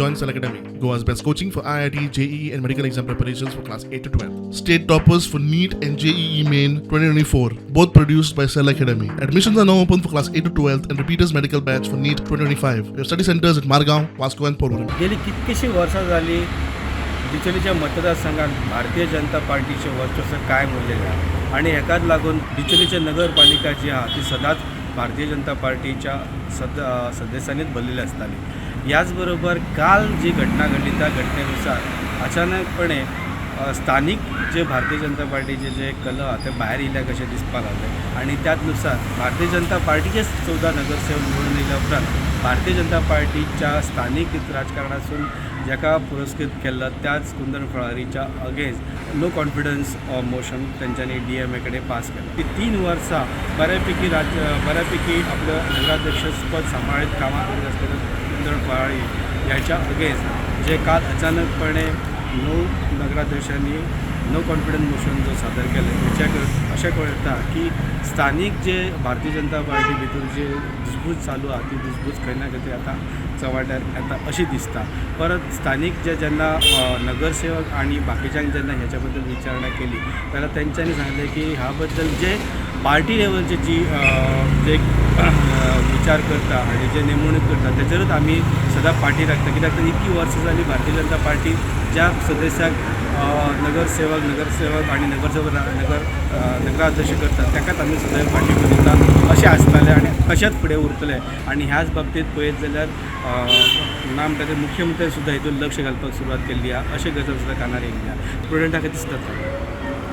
Join Cell Academy, Goa's best coaching for IIT, JEE, and medical exam preparations for class 8 to 12. State toppers for NEET and JEE Main 2024, both produced by Cell Academy. Admissions are now open for class 8 to 12 and repeaters medical batch for NEET 2025. We have study centers at Margao, Vasco, and Porvorim. गेली कितकीशी वर्सां जाली बिचोलीच्या मतदारसंघात भारतीय जनता पार्टीचें वर्चस्व कायम उरलेलें आहा आनी हेकाच लागून बिचोलीची नगरपालिका जी आहा ती सदांच भारतीय जनता पार्टीच्या सदस्यांनीच भरलेली आसताली. ह्याच बरोबर काल जी घटना घडली त्या घटनेनुसार अचानकपणे स्थानीक जे भारतीय जनता पार्टीचे जे कल आहा ते भायर येयल्या कशें दिसपाक लागले आनी त्याच नुसार भारतीय जनता पार्टीचेच 14 नगरसेवक निवडून येयल्या उपरांत भारतीय जनता पार्टीच्या स्थानीक राजकारणासून जाका पुरस्कृत केल्लो त्याच कुंदन फळारीच्या अगेन्स्ट नो कॉन्फिडन्स मोशन तेंच्यांनी डीएमए कडेन पास केलें. ती 3 वर्सां बऱ्यापैकी राज्य बऱ्यापैकी आपलं नगराध्यक्षपद सांबाळीत कामां करीत आसलेलो कुंदन फळारी ह्याच्या अगेन्स्ट जे काल अचानकपणे 9 नगराध्यक्षांनी नो कॉन्फिडन्स मोशन जो सादर केलें, हेच्या अशें कळटा की स्थानीक जे भारतीय जनता पार्टी भितर जे धुसफूस चालू आहा ती धुसफूस खंय ना खंय तरी आतां चव्हाट्यार येता अशी दिसता. परत स्थानीक जे जेन्ना नगरसेवक आनी बाकीच्यांक जेन्ना हेच्या बद्दल विचारणा केली जाल्यार तेंच्यांनी सांगलें की ह्या बद्दल जे पार्टी लेवलचे जी जे विचार करता आनी जे नेमणूक करता तेचेरूच आमी सदां फाटी लागता, कित्याक तर इतकी वर्सां जाली भारतीय जनता पार्टी ज्या सदस्याक नगरसेवक नगरसेवक आनी नगरसेवक नगर नगराध्यक्ष करतात ताकाच आमी सदैव फाटी दिता अशें आसतालें आनी तशेंच फुडें उरतलें. आनी ह्याच बाबतींत पळयत जाल्यार ना म्हणटा ते मुख्यमंत्री सुद्दां हितून लक्ष घालपाक सुरवात केल्ली आहा अशें गजाल सुद्दां कानार येयल्ली आहा. प्रुडंटा खातीर सुद्दां.